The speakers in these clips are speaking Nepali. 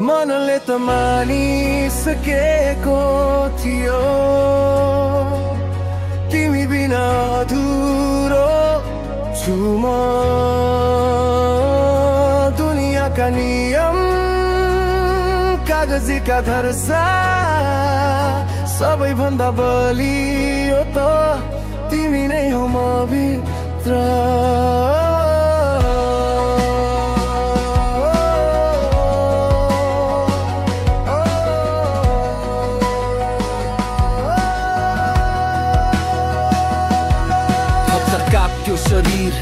मनले त मानिसकेको थियो तिमी बिना अधुरो छु म दुनियाँका नियम कागजी का धर्सा सबैभन्दा बलियो त तिमी नै हो म भित्र काप्यो शरीर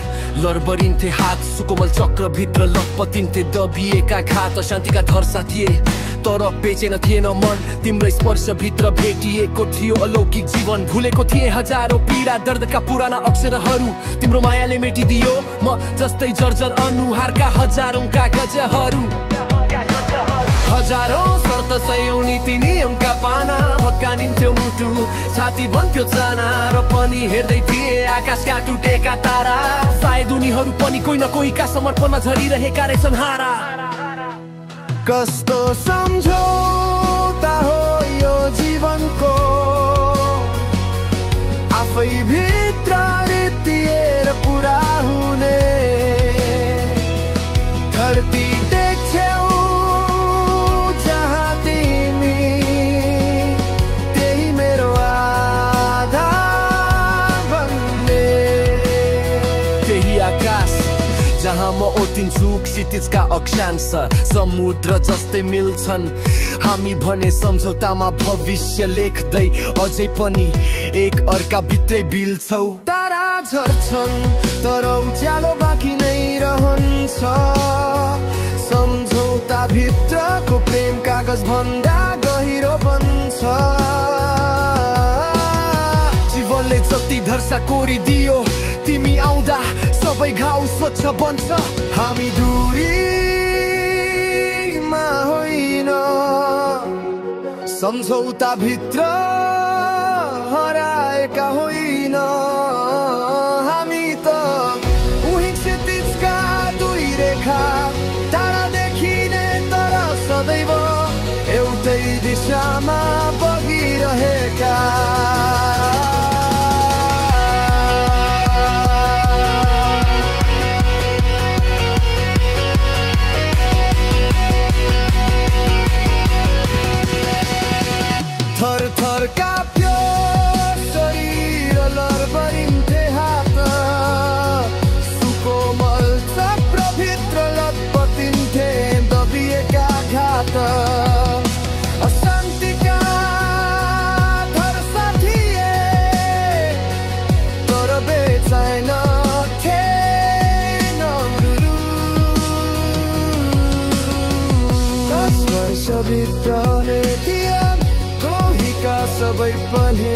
लरबरिन्थे हात सुकोमल चक्रभित्र लपतिन्थे दबिएका घात शान्तिका धर्सा थिए तर बेचेन थिएन मन तिम्रो स्पर्शभित्र भेटिएको थियो अलौकिक जीवन भुलेको थिए हजारौं पीडा दर्दका पुराना अक्षरहरू तिम्रो मायाले मेटिदियो म जस्तै जर्जर अनुहारका हजारौं कागजहरू हजारौं शर्त सयौं नीति नियमका पाना भत्कानिन्थ्यो मुटु छाती बन्थ्यो चाना र पनि हेर्दै थिए आकाशका टुटेका तारा सायद उनीहरू पनि कोही न कोहीका समर्पणमा झरिरहेका रहेछन् हारा कस्तो सम्झौता हो यो जीवनको आफै भित्र रित्तिएर पुरा हुने धरती देख्छौ जहाँ तिमी त्यही मेरो आधार बन्ने त्यही आकाश जहाँ म ओतिन्छु क्षितिजका अक्षांश समुद्र जस्तै मिल्छन् हामी भने सम्झौतामा भविष्य लेख्दै अझै पनि एक अर्का भित्रै बिल्छौ तारा झर्छन् तर उज्यालो बाँकी नै रहन्छ सम्झौता भित्रको प्रेम कागज भन्दा गहिरो बन्छ जीवनले जति धर्सा कोरिदियो तिमी आउँदा सबै घाउ स्वच्छ बन्छ हामी दूरीमा होइन सम्झौता भित्र हराएका होइन हामी त उही क्षितिजका दुई रेखा टाढा देखिने तर सदैव एउटै दिशामा बगिरहेका थर थर काप्यो शरीर लरबरिन्थे हात सुकोमल चक्रभित्र लपतिन्थे दबिएका घात अशान्तिका धर्सा थिए तर बेचैन थिएन स्पर्शभित्र सबै पनि